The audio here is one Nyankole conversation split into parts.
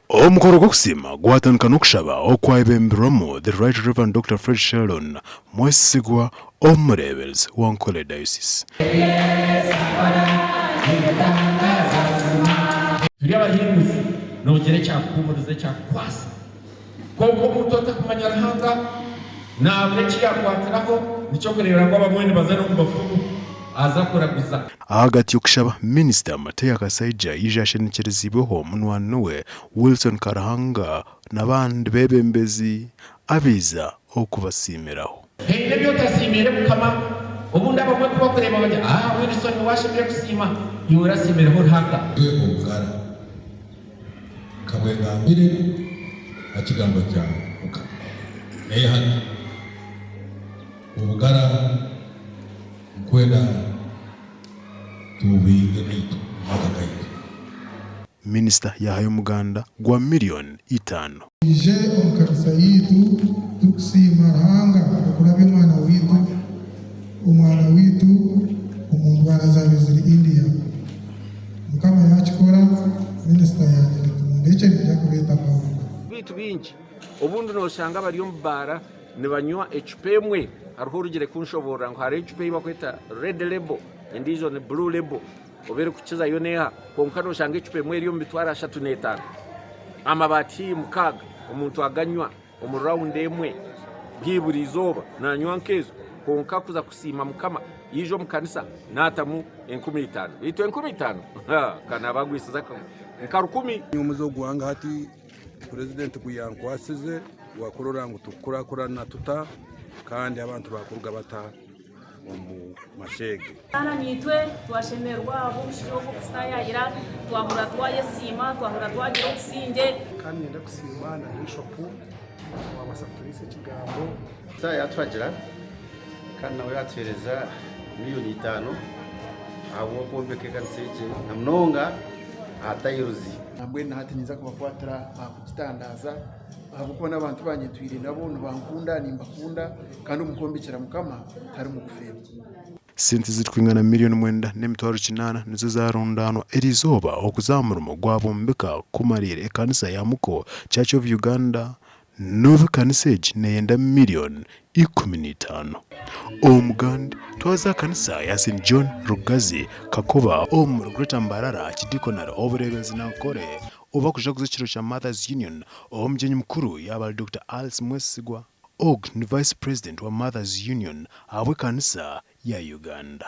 Omukoro gw'okusiima gwatandika n'okushaba okwayebemberwamu The Right Rev Doctor Fred Sheldon Mwesigwa omureeberezi wa Ankole Diocese. Turi abahinguzi, noogira ekyakuhuumuriza ekyakukwasa. Kwonka omuntu otakumanya Ruhanga naabura eki yaakwatiraho, nikyo kureebera ngu abamwe nibaza n'omu bafumu aza kuraguza. Ahagati y'okushaba, Minisita Matia Kasaija yaija ashenekyerezibweho munywani we Wilson Karuhanga n'abandi beebembezi abaiza okubasiimiraho. Haine ebi otasiimiire Mukama? Obundi abamwe ku bakureeba bagira, Ah, Wilson niwe ashemereire kusiima, iwe orasiimireho Ruhanga? Iwe obugara, nka bwe ngambire aha kigambo kya Mukama. Naye hati obugara nkwenda tubuhinge naitwe omu maka gaitu. Minisita yaahayo omuganda gwa miriyoni itaano. Mwije omu kanisa yaitu turikusiima Ruhanga okurabya omwana waitu omwana waitu omu ndwara zabaire ziri India. Mukama yakikora, minisita yagira ati mundekye ninyija kubeeta mangu. Beitu baingi obundi noshanga bari omu baara nibanywa ecupa emwe, hariho orugire kunshoboorora ngu hariho ecupa ei barikweta red label endiijo ni blue label. Oba erikukizayo n'eha? Kwonka nooshanga ecupa emwe eri omu mitwaro 35. Amabaati haihi mukaaga omuntu aganywa omu rawundi emwe haihi buri izooba naanywa nk'ezo. Kwonka kuza kusiima Mukama yaija omu kanisa naatamu 5000. Beitu 5000 ka naaba agwisize nka rukumi. Omuze ogwange hati Purezidenti guyankwasize gwakurora ngu tukukurakurana tuta kandi abantu bakuruga bata omu masheege. Taana naitwe twashemererwa ahabw'omushaija ogu okututayaayira, twahurira twayesiima, twahurira twagira obusingye. Kandi niinyenda kusiima na Biishopu owaabaasa kutuhaisa ekigambo. Yaatuhagira kandi nawe yaatuheereza miliyoni 5 ahabw'okwombeka ekanisa egi na munonga aha tayiruzi. Mbwenu na hati ninza kubakwatira aha kugitandaaza ahabw'okuba n'abantu bangye ntwire nabo nibankunda, nimbakunda kandi omu kwombekyera Mukama tiharimu kufeerwa. Sente zirikwingana 9,800,000 nizo zaarundaanwa eriizooba okuza aha murimo gwa Bombeka kumariira ekanisa ya Muko Church of Uganda n'obu ekanisa egi neeyenda 15,000,000. Omuganda twaza aha kanisa ya St John Rugazi Kakoba omuri Greater Mbarara Archdeaconry Obureeberezi Nankore obu bakujaguza ekiro kya Mothers Union omugyenyi mukuru yaaba ari Dokita Alice Mwesigwa. Og ni Vice President wa Mothers Union ahabw'ekanisa ya Uganda.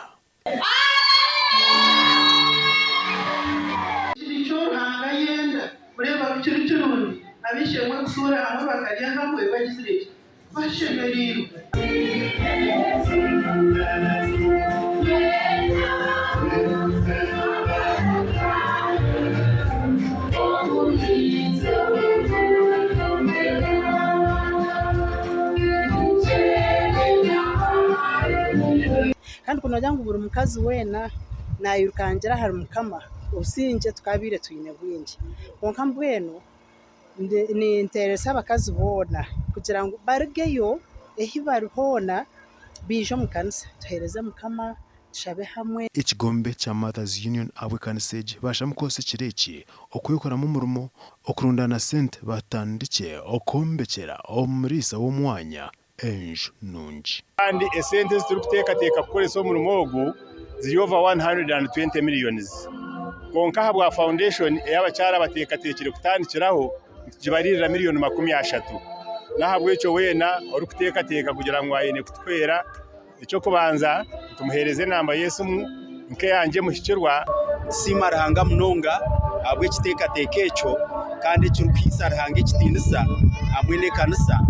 Eki nikyo Ruhanga ayenda. Kureeba ku kiri kirungi ab'eishe-emwe kutuura hamwe bakarya hamwe bagizire ki? Bashemereirwe. Kandi ku noogira ngu buri mukazi weena nairukangira ahari Mukama, obusingye tukaabaire twine bwingi. Kwonka mbwenu ninteeresa abakazi boona kugira ngu barugeyo ahi bari hoona baije omu kanisa tuheereze Mukama, tushabe hamwe. Ekigombe kya Mothers Union ahabw'ekanisa egi baasharamu kukozesa ekiro eki okwekoramu omurimo, okurundaana sente batandikye okwombekyera omuriisa w'omwanya enju nungi. Kandi esente ezi turikuteekateeka kukoresa omurimo ogu ziri over 120 millions. Kwonka ahabwa foundation ei abakyara bateekateekire kutandikiraho nitugibariirira 30,000,000. N'ahabw'ekyo weena orikuteekateeka kugira ngu aine kutuhwera, eky'okubanza nitumuheereza enamba y'esimu nk'eyangye muhikirwa. Nitusiima Ruhanga munonga ahabw'ekiteekateeko ekyo kandi ekirikuhaisa Ruhanga ekitiinisa hamwe n'ekanisa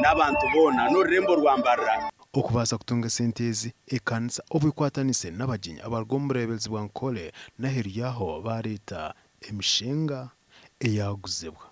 n'abantu boona n'orurembo rwa Mbarara. Okubaasa kutunga esente ezi, ekanisa obu ekwatanise n'abagyenyi abaruga omu bureeberezi bwa Nkole n'aheeru yaaho baareeta emishenga eyaaguzibwa.